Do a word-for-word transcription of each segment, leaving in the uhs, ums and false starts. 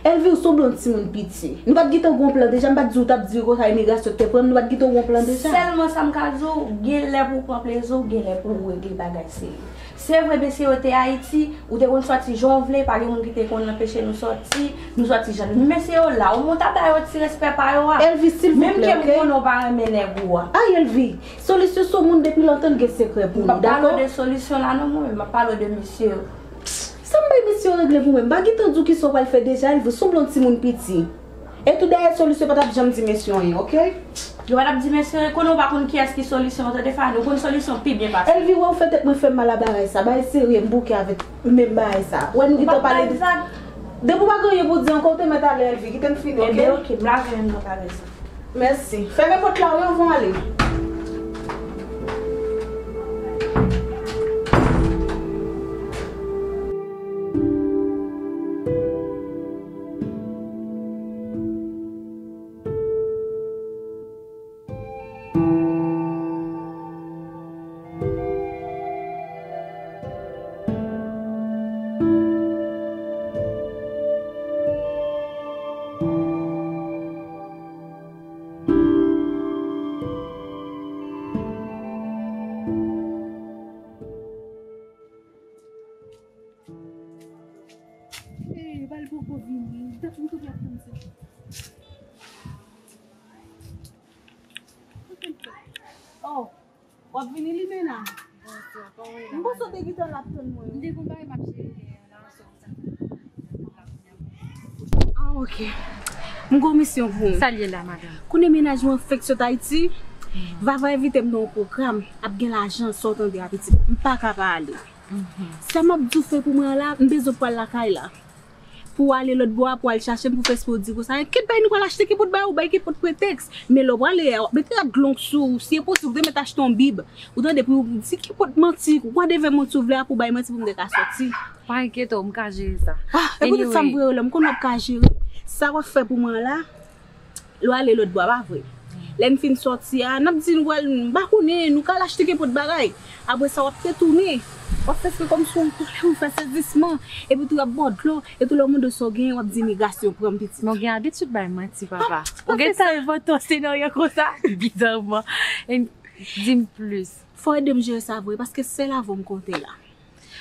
Elvie, ou sanble yon timoun piti. Nou pa t gentan gen yon plan deja, m pa t di w t ap di konsa imigrasyon te pran m, nou pa t gentan gen yon plan deja. Sèlman sa m ka di w, gen lè pou w pran plezi w, gen lè pou w regle bagay serye. Se vre, mesye yo te Ayiti, ou te konn sòti jan w vle, pa gen moun ki te konn anpeche nou sòti, nou sòti jan nou. Men mesye yo la, ou mwen ta ba yo ti respè pa yo a. Elvie, silvouplè, ok? Menm ke m konnen w pa renmen nèg ou a. Ay, Elvie, Solisyon se yon moun depi lontan l gen sekrè pou li, dakò? M p ap pale w de Solisyon la non, mwen menm, m ap pale w de mesye yo. Sa m bay mesye yo regle pou mwen? M pa gentan di w kisa w pral fè deja, Elvie, ou sanble yon timoun piti. E tou dayè Solisyon pa t ap janm di mesye yo anyen, ok? Yo pa t ap di mesye yo, konnen w pa konn kiyès ki Solisyon an, tande Fani, ou konn Solisyon pi byen pase. Elvie, wè w fè tèt mwen fè mal a bagay sa, bagay serye, m bouke avèk menm bagay sa. Wè nou gentan pale de... Depi w pa gen anyen pou di ankò, ou te mèt ale, Elvie, kite m fini, ok? Ebyen, ok, m lave men m nan kare sa. Mèsi. Fèmen pòt la wi anvan w ale. Hey, bal poko vini. Dat m tou ap tann sa. Oh, w ap vini Limena? Bonswa, kòman w ye la, m panse w te gentan la ap tann mwen. M te gon bagay m ap jere la, so m sa. Ah, ok. M gon misyon pou ou. Sa l ye la, madanm? Kounye mennaj mwen fèk sot Ayiti. Vava envite m nan yon pwogram. Ap gen lajan, sa w tande a, pitit. M pa ka pa ale. Sa m ap di w fè pou mwen an la, m bezwen pral lakay la. Pou w ale lòt bò a, pou w al chache m, pou w fè espre w di konsa, enkèt, bay nou pral achte kenpòt bagay, ou bay kenpòt pretèks. Men lè w prale a, w ap mete rad long sou ou, si e posib, ou te mèt achte yon bib. Ou tande, pou w di kenpòt manti, whatever manti w vle a, pou w bay manti pou m te ka sòti. Pa enkyete w, m ka jere sa. Ah, e poutèt sa m voye w la, m konnen w ap ka jere. Sa w ap fè pou mwen an la, lè w ale lòt bò a, pa vre? Lè n fin sòti a, n ap di nou pral, m pa konnen, nou ka al achte kenpòt bagay. Apre sa, w ap retounen. W ap fè se kòmsi w an kòlè, w fè sezisman. Epi tou, y ap ba w dlo. E tou, lè w mande w sa w genyen, w ap di imigrasyon pran m pitit. Men w gen abitid bay manti, papa. Ou gentan envante yon senaryo konsa? Bizarman. Di m plis. Fò w ede m jere sa vre, paske sèl avè w m konte la.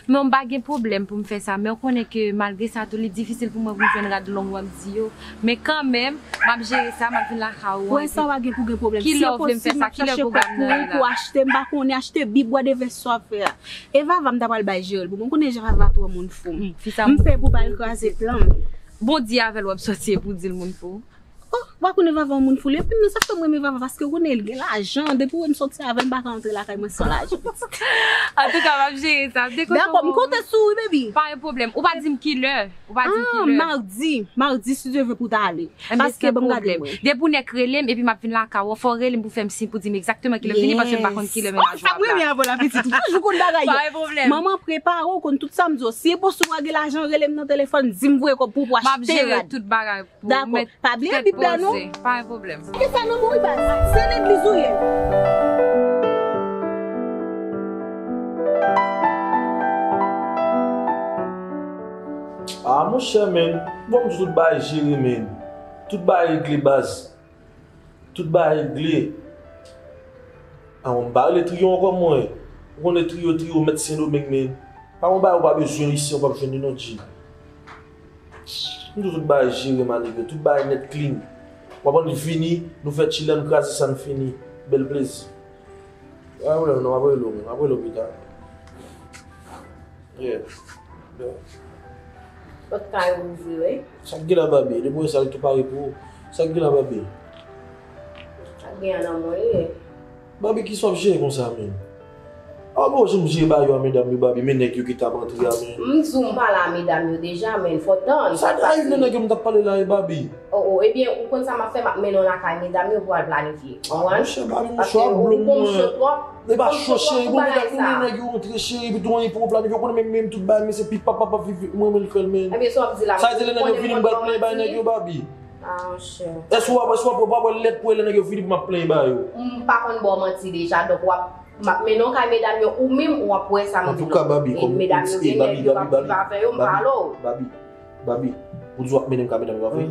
Men m pa gen pwoblèm pou m fè sa, men w konnen ke malgre sa tou, li difisil pou mwen pou m jwenn rad long w ap di yo. Men kanmenm, m ap jere sa, m ap vin lakay ou. Wè, sa pa gen pou gen pwoblèm. Si e posib, m ap chache kòb pou ou, pou achte, m pa konnen, achte bib, whatever sa w ap fè a. E Vava, m ta pral bay jere l pou mwen. M konnen jan Vava twò moun fou. M pè pou pa l kraze plan m. Bondye avè l w ap sòti e pou w di l moun fou. Oh, w pa konnen Vava yon moun fou li. Epi m nan sa fè m renmen Vava, paske w konnen l gen lajan. Depi w wè m sòti avè l, m pa ka antre lakay mwen san lajan, pitit. Antouka, m ap jere sa. M te kontan. Dakò, m konte sou ou, wi, baby. Pa gen pwoblèm. Ou pa di m kilè. Ou pa di m kilè. Ah, madi. Madi, si Dye vle, pou w ta ale. Paske, ban m gade mwen. Depi w nèk rele m, epi m ap vin lakay ou, fò w rele m pou w fè m siy pou w di m egzakteman kilè m vini, paske m pa konn kilè mennaj ou ap la. Sa m renmen avè w la, pitit. Ou toujou konn bagay yo. Pa gen pwoblèm. Manman prepare w, konn tout sa m di w. Si e posib w gen lajan, rele m nan telefòn, di m voye kòb pou w pou w achte rad. M ap jere tout bagay. Dakò. Pa bliye Bib la non. Pa gen pwoblèm. Kite sa nan men w wi baz. Se legliz ou ye. Ah, monchè, men. Bon, m di tout bagay jere, men. Tout bagay regle, baz. Tout bagay regle. Ah, m pa rele Triyo ankò, mwen. Ou konnen Triyo, Triyo, mèt Sendomeng, men. Pa yon bagay ou pa bezwen isi, ou p ap jwenn li non, G. M di tout bagay jere, ma nèg yo, tout bagay nèt clean. W ap annik vini, nou fè chillan, nou kraze sa, nou fini. Bèl plezi. Pa gen pwoblèm non, m ap rele w, m ap rele w pita. Yeah. Yeah. Pòt kay ou ouvri, wi. Sa k gen la, Babi? Depi w wè sa, li tou pare pou ou. Sa k gen la, Babi? Sa k gen an nan mwen, wi. Babi, kisa w ap jere konsa, men? A, bon, jan m jere bagay yo a medam yo, Babi, men nèg yo ki t ap antre a, men. M di w m pale a medam yo deja, men fò w tann. Sa k rive nan nèg yo m t ap pale la, e Babi? O, o, ebyen, ou konn sa m ap fè, m ap mennen w lakay medam yo pou w al planifye. Konprann? Monchè, Babi, monchè, w ap blòm mwen. Ou konn cho twòp. E pa cho, cheri, gon bagay, gon nèg yo antre, cheri, epi tou anyen pou w planifye, ou konnen men, men tout bagay, men se pi pap, pap, pap, vip, vip, mwen, mwen, l fè l, men. Ebyen, sa w ap di la, sa vle di lè nèg yo vini, m pral plenyen bagay nèg yo, Babi. Ah, monchè. Èske w ap, èske w ap, w ap wè lèt pou w lè nèg yo vini pou m ap plenyen bagay yo? M pa konn ba w manti deja, donk w ap, m ap mennen w kay medam yo, ou menm, w ap wè sa m di w. Antouka, Babi, kòm medam yo gen nèg yo p ap viv avè yo, m pale w. Babi, Babi, ou di w ap mennen m ka medam yo, pa vre?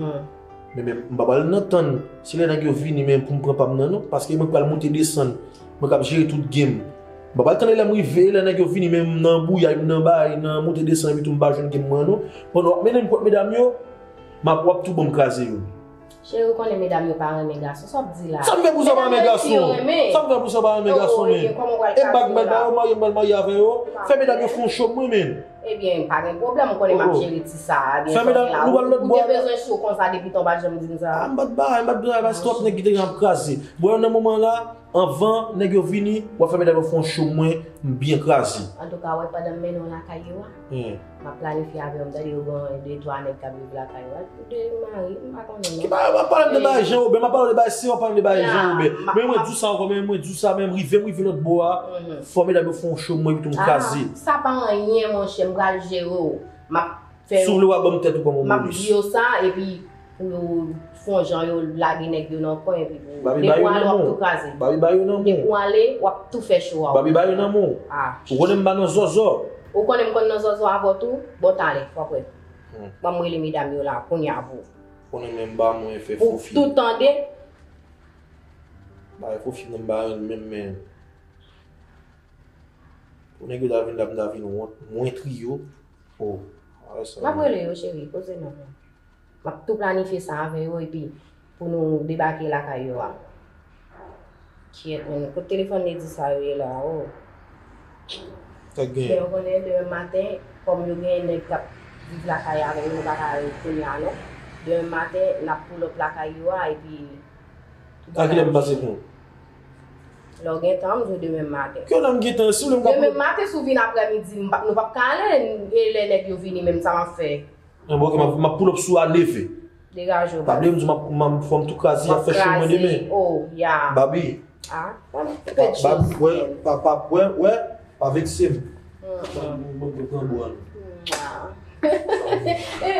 Men, men, m pa pral nan tann, se lè nèg yo vini, men pou m pran pa m nan, non. Paske mwen k pral moute desann, mwen k ap jere tout game. M pa pral tann lè m rive, lè nèg yo vini, men m nan bouyay, m nan bay, nan moute desann, epi tou m pa jwenn game mwen, non. Pandan w ap mennen m kot medam yo, m ap, w ap tou ban m kraze yo. Cheri, ou konnen medam yo pa renmen gason. Sa w ap di la? Sa m fè pou sa pa renmen gason? Sa m fè pou sa pa renmen gason, men? E bag m pral ba yo, marye m pral marye avè yo. Fè medam yo fè yon show mwen, men. Ebyen, pa gen pwoblèm, ou konnen m ap jere ti sa a byen. Fè medam, nou pral lòt bò. Ou te bezwen show konsa depi tan, ou pa t janm di m sa. A, m pa t bay, m pa t bay, paske twòp nèg ki te gen ap kraze. Bon, nan moman la, anvan nèg yo vini, w ap fè medam yo fè yon show mwen, m byen kraze. Antouka, w wè pandan m mennen w lakay yo a, m ap planifye avè w, m tande yo gen de twa nèg k ap viv lakay yo a. De mari, m pa konnen non. Ki pa, w ap pale m de bagay Jean Robert, m ap pale w de bagay se, w ap pale m de bagay Jean Robert. Men mwen di w sa ankò, men mwen di w sa, men m rive, m rive lòt bò a, fò medam yo fè yon show mwen, epi tou m kraze. Sa pa anyen, monchè, m pral jere w. M ap fè. Si w vle, w a ban m tèt ou kòm yon bonis. M ap di yo sa, epi pou yo fè yon jan yo lage nèg yo nan kwen, epi pou depi w ale, w ap tou kraze. Babi, ba yo nan men w. Depi w ale, w ap tou fè show a. Babi, ba yo nan men w. Ou konnen m pa nan zòzò. Ou konnen m konn nan zòzò avè w tou? Bon, talè, w ap wè. Ban m rele medam yo la, kounye a pou. Konnen menm ba mwen fè fo fim. Pou tout tande. Ba fo fim nan m ba yo menm, men. Pou nèg yo ta vin la, m ta vin wont, mwen triyo. Oh, a sa. M ap rele yo, cheri, poze non. M ap tou planifye sa avè yo, epi pou nou debake lakay yo a. Kyèt, men, kot telefòn Lady sa yo ye la, oh. Sa k genyen? Men, ou konnen, demen maten, kòm yo genyen nèg k ap viv lakay avè yo, nou pa ka ret kounye a, non. Demen maten, n ap pull up lakay yo a, epi A kilè m pase pou ou? Lè w gen tan, m di w demen maten. Kilè m gen tan? Si w vle m ka pou. Demen maten, si w vin aprèmidi, m p ap, nou p ap ka ale, e lè nèg yo vini, menm sa m ap fè. An bon, ok, m ap, m ap pull up sou a neve. Degaje w, baz. Pa bliye m di w, m ap, m ap, fò m tou kraze, y ap fè show mwen demen. Oh, ya. Babi. Ah, pa pèdi. Babi, wè, pa, pa, wè, wè. Pa vekse m. Mwen, mwen, mwen pran bwa l.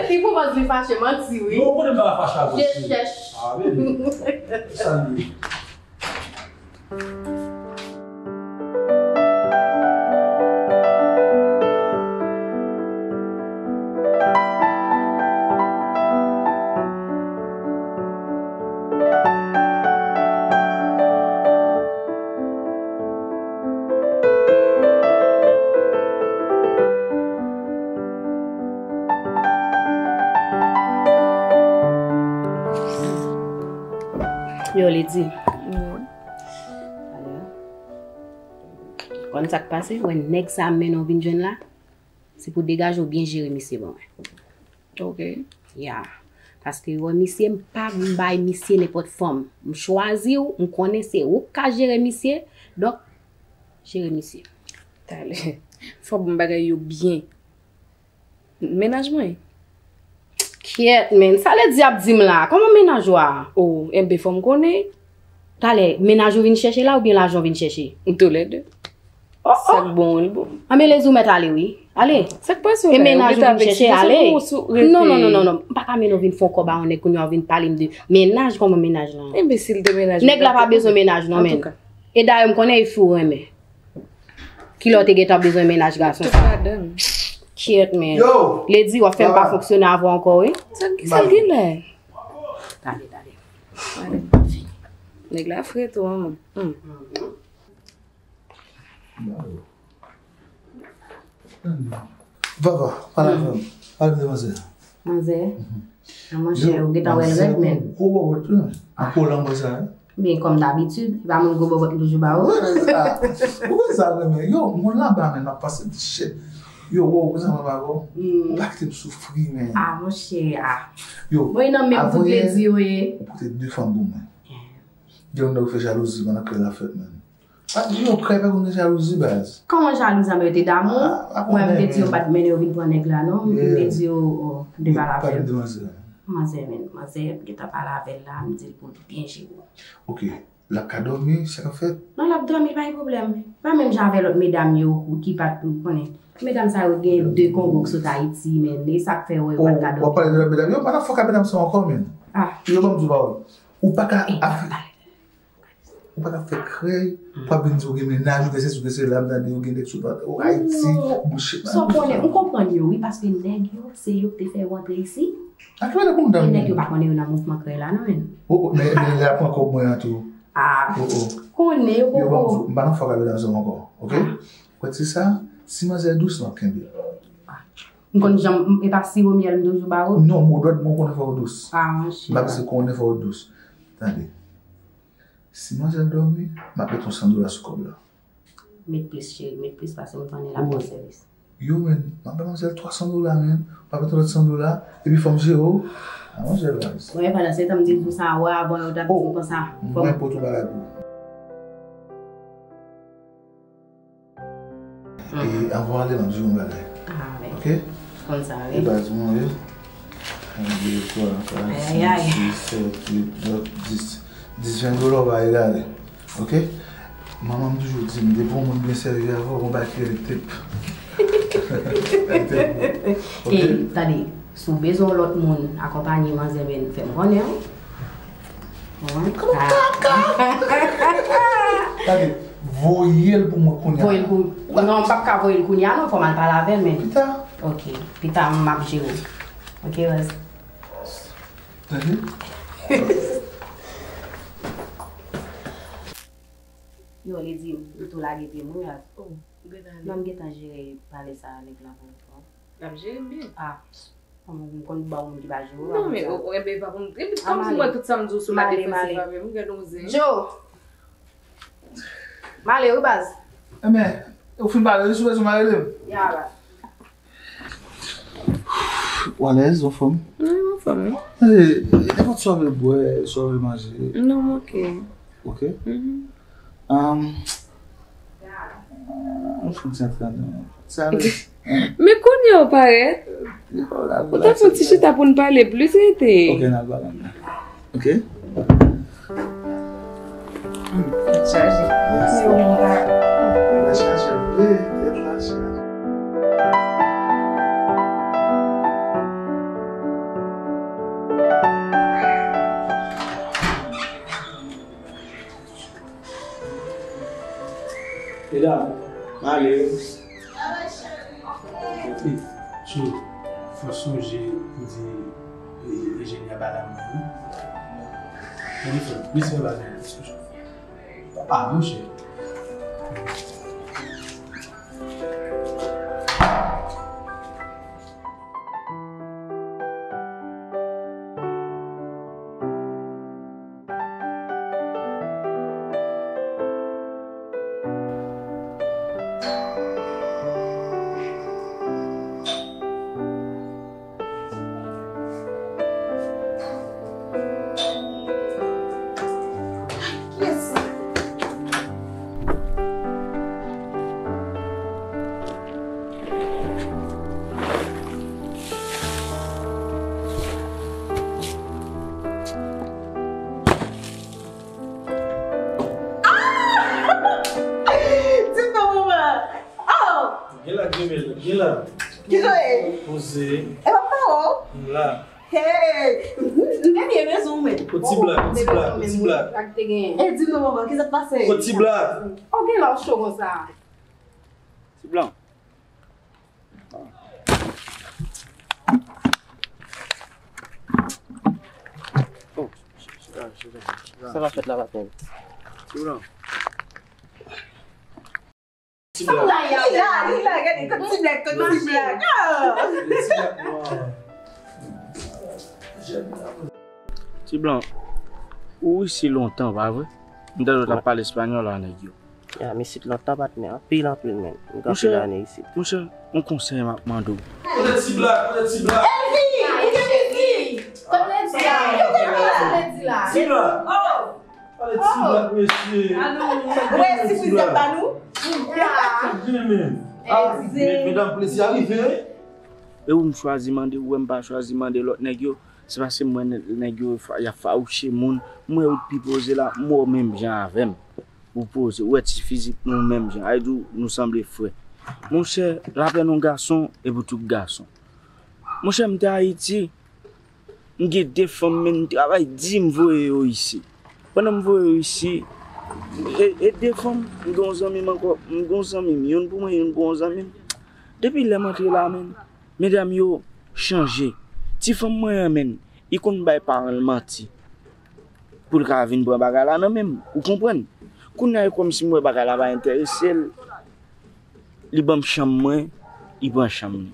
Li pou mwen vin fache, manti, wi. Non, ou konnen m pa fache avè w. Je chèch. Ah, baby. Sa l ye. Yo, Lady. Konn sa k pase? Wè nèg sa a m mennen w vin jwenn la. Se pou degaje w byen jere misye ban mwen. Ok. Ya. Paske wè misye, m pa vin bay misye nenpòt fanm. M chwazi w, m konnen se ou k ka jere misye. Donk, jere misye. Talè. Fò w ban m bagay yo byen. Mennaj mwen. Kyèt, men. Sa Lady ap di m la? Kòman mennaj ou a? Oh, enben, fò m konnen. Talè, mennaj ou vin chèche la oubyen lajan w vin chèche? Toulède. Oh, oh. Sa k bon, li bon. Anben, Lady, ou mèt ale, wi. Ale. Sa k pase w la? E mennaj ou vin chèche, ale. Non, non, non, non, non. M pa ka mennen w vin fè yon kòb a yon nèg, kounye a w vin pale m de mennaj, kòman mennaj lan? Enben, si l te mennaj mwen. Nèg la pa bezwen mennaj, non, men. Antouka. E dayè, m konnen e fi w renmen. Kilè w te gentan bezwen mennaj gason sa? Tout ladan. Kyèt, men. Yo! Lady, w ap fè m pa fonksyone avè w ankò, wi. Sa, sa l genlè? Tande, tande. Tande, m ap fini. Nèg la fre tou, manman. Hmm. Papa, pale avè m. Pale avè demwazèl. Manzè? Mhm. A, monchè, ou gentan wè l rèd, men. Gwo bòbòt tou, non? Ak kolan bò sa, wi. Men kòm dabitid, e pa moun gwo bòbòt m toujou ba ou. Ah, ou konn sa l renmen. Yo, moun la ba, men, m ap pase ti chèt. Yo, wow, konn sa mwen ba ou? Ou pa kite m soufri, men. Ah, monchè, ah. Yo, bon, e nan menm tout Lady yo ye. Ou pote de fanm pou mwen. Gen yon nèg ou fè jalouzi pandan kè l ap fèt, men. Ah, yo, kay pa konn gen jalouzi, baz. Kòman jalouzi a, men yo te damou? Mwen, m te di yo m pa t mennen yo vin pran nèg la, non. M te di yo, oh, m te pale avè l. Manzè, men, manzè, m gentan pale avè l la, m di l pou l byen jere w. Ok, l ap ka dòmi, sa k ap fèt? Non, l ap dòmi, pa gen pwoblèm. Pa menm jan avè lòt medam yo, ki pa t konnen. Medam sa yo gen de Kongo k sot Ayiti, men, e sa k fè w wè yo pa t ka dòmi. Oh, w ap pale de lòt medam yo, pa t ap fòk ak medam sa ankò, men. Ah. Yo, ban m di w pawòl. Ou pa ka afri- Ou pa ka fè krèy, ou pa vin di ou gen mennaj, ou gen sesi, ou gen sela, m tande ou gen nèg sou Ayiti, bouche pa. Sa w konnen, ou konprann yo, wi, paske nèg yo, se yo ki te fè yo antre isi. A ki mande pou m dam? E nèg yo pa konnen yo nan mouvman krèy la, non, men. O, o, men, men lè ap pran kòb mwen an tou. Ah, o, o. Konnen yo poko. M pa nan fwa k avè dam sa ankò, oke? Ou wè ti sa, si manzè dous, m ap kenbe. M konn jan, m, e pa siwo myèl m toujou ba ou? Non, mo dòt mwen konnen fò w dous. Ah, monchè. M pa bezwen konnen fò w dous. Tande. Si manzè dòmi, m ap mete yon san dola sou kòb la. Met plis, cheri, met plis, paske m konnen l ap ban sèvis. Yo, men, m ap bay manzè twa san dola, men. M ap mete lòt san dola, epi fò m jere w. Ah, manzè baz. Bon, e pandan se tan m di l pou sa, wè, avan yo t ap di m konsa. Mwen pote yon bagay pou ou. E avan w ale, m ap di w yon bagay. Ah, men. Oke? Konn sa, wi. E baz mwen, wi. Yon, de, twa, kat, senk, sis, sèt, uit, nèf, dis. Dis, ven dola w pa egare. Oke? Manman m toujou di m, depi yon moun byen sèvi avè w, gon bagay ki rele tep. Rele tep. Oke? Ey, tande, si w bezwen yon lòt moun akonpanye manzè, men fè m konnen, wi. Kòman kaka? Gade, voye l pou mwen kounye a. Voye l pou, non, m p ap ka voye l kounye a, non, fò m al pale avè l, men. Pita. Oke, pita, m ap jere w. Oke, baz. Tande? Yo, li di m, li tou lage pye m, wi, baz. Oh, m gentan ale. Non, m gentan jere pale sa a nèg la pou ou. L ap jere m byen. Ah. Kòm m konn ba w moun ki pa jere w. Non, men, o, o, enben, pa pou m, epi kòm si mwen tout sa m di w sou la defansiv avè m, gade yon zen. Joe! M ale wi, baz. Enben, ou fin pale, wi, si w bezwen m, rele m. Ya, baz. Ou alèz, ou anfòm? Wi, m anfòm, wi. Tande, nenpòt sa w vle bwè, sa w vle manje. Non, m oke. Oke? Mhm. Um, nou fin ti antre andan. Sa ale. Men kounye a w parèt. Ou ta fè yon ti chita pou n pale plis, rete. Oke, n al pale andan. Oke? Tèt chaje. Yes. Tèt la chaje. Wi, tèt la chaje. Medam, m ale wi. Hey, Joe, fò sonje pou di, eh, enjenyè ba dam nan, wi. Telefòn, mesye ba dam nan. Ah, monchè. Di non, manman. Oh! Gen la, gen la, gen la. Ki jan w ye? Poze. E pa pawòl? M la. Hey! M te byen bezwen w, men. Kot ti blag, kot ti blag, kot ti blag. Sa k te genyen? E di non, manman, ki sa k pase? Kot ti blag. Oh, gen la w cho konsa. Ti blan. Oh, chita, chita, chita. Sa k ap fèt la, patnè? Ti blan. Ti blan. Li la, li la, gade, kot ti blag, kot ti blag. Ah! Ti blan. Ti blan, ou isi lontan, pa vre? M tande w t ap pale espanyòl a nèg yo. Ya, m isit lontan, patnè, anpil, anpil menm. M gen anpil ane isit. Monchè, yon konsèy m ap mande w. Kote ti blag? Kote ti blag? Elvi! Ou te vini? Kote ti blag? Kote ti blag? Ti blag! Oh! Pale ti blag, mesye. Ou wè sipriz y ap ba nou? Sa k gen, men? Ah, men, medam, plezi a rive, wi. E ou m chwazi mande, ou wè m pa chwazi mande lòt nèg yo. Se paske m wè nè-, nèg yo fa-, y ap fawouche moun. M wè ou pi poze la, m wè w menm jan avè m. Ou poze, ou wè ti fizik nou menm jan. Sa vle di nou sanble frè. Monchè, lapèn yon gason e pou tout gason. Monchè, m te Ayiti, m gen de fanm, men m travay di m voye yo isi. Pandan m voye yo isi, E, e de fanm, m gen yon zanmi m ankò, m gen yon zanmi m, youn pou mwen, youn pou yon zanmi m. Depi lè m antre la, menm, medam yo chanje. Ti fanm mwen an, menm, li konn bay paran l manti pou l ka vin pran bagay la nan men m. Ou konprann? Kounye a, e kòmsi m wè bagay la pa enterese l. Li ban m chanm mwen, li pran chanm li.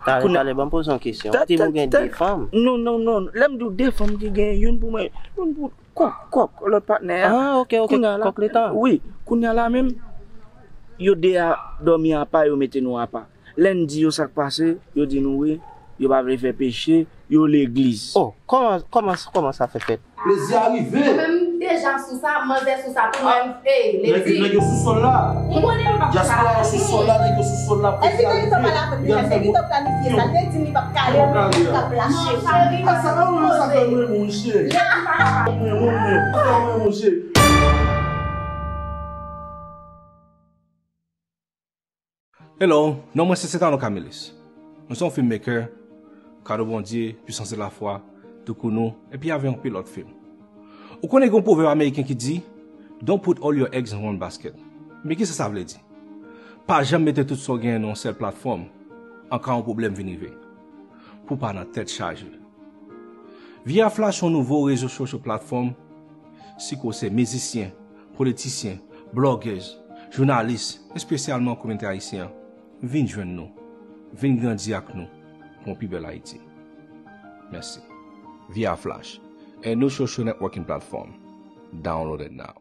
Talè, talè, ban m poze yon kesyon. Timoun gen de fanm? Non, non, non. Lè m di w de fanm ki gen youn pou mwen, youn pou kòk, kòk, lòt patnè a. Ah, ok, ok, kòk letan. Wi, kounye a la menm, yo de a dòmi apa, yo mete nou apa. Lè n di yo sa k pase, yo di nou wi, yo pa vle fè peche, yo legliz. Oh, kòman, kòman, kòman sa fè fèt? Plezi a rive. Mwen menm m deja sou sa, manzè sou sa tou, mwen, ey, ledi. Nèg yo sou sòl la. M konnen l pap ka. Dyaspora yo sou sòl la, nèg yo sou sòl la, plezi a rive. Evite li t ap pale avè m deja, se li t ap planifye sa, l te di m li pap ka ale, li t ap lache. Cheri, sa mwen, sa fè mwen, mon cheri. Mwen, mwen, mwen, sa mwen, mon cheri. Hello, non mwen se Setano Camillus. Nou se yon filmmaker, kado Bondye, pwisans de lafwa, Doukounou, epi avè yon pilòt fim. Ou konnen gen yon pwovèb ameriken ki di, "Don't put all your eggs in one basket." Men kisa sa vle di? Pa janm mete tout sa w genyen nan yon sèl platfòm, an ka yon pwoblèm vin rive. Pou w pa nan tèt chaje. Via Flash se yon nouvo rezo sosyo platfòm, si ke w se mizisyen, politisyen, blogèz, jounalis, espesyalman kominote ayisyen an, vin jwenn nou, vin grandi ak nou pou yon pi bèl Ayiti. Mèsi. Via Flash, a new social networking platform. Download it now.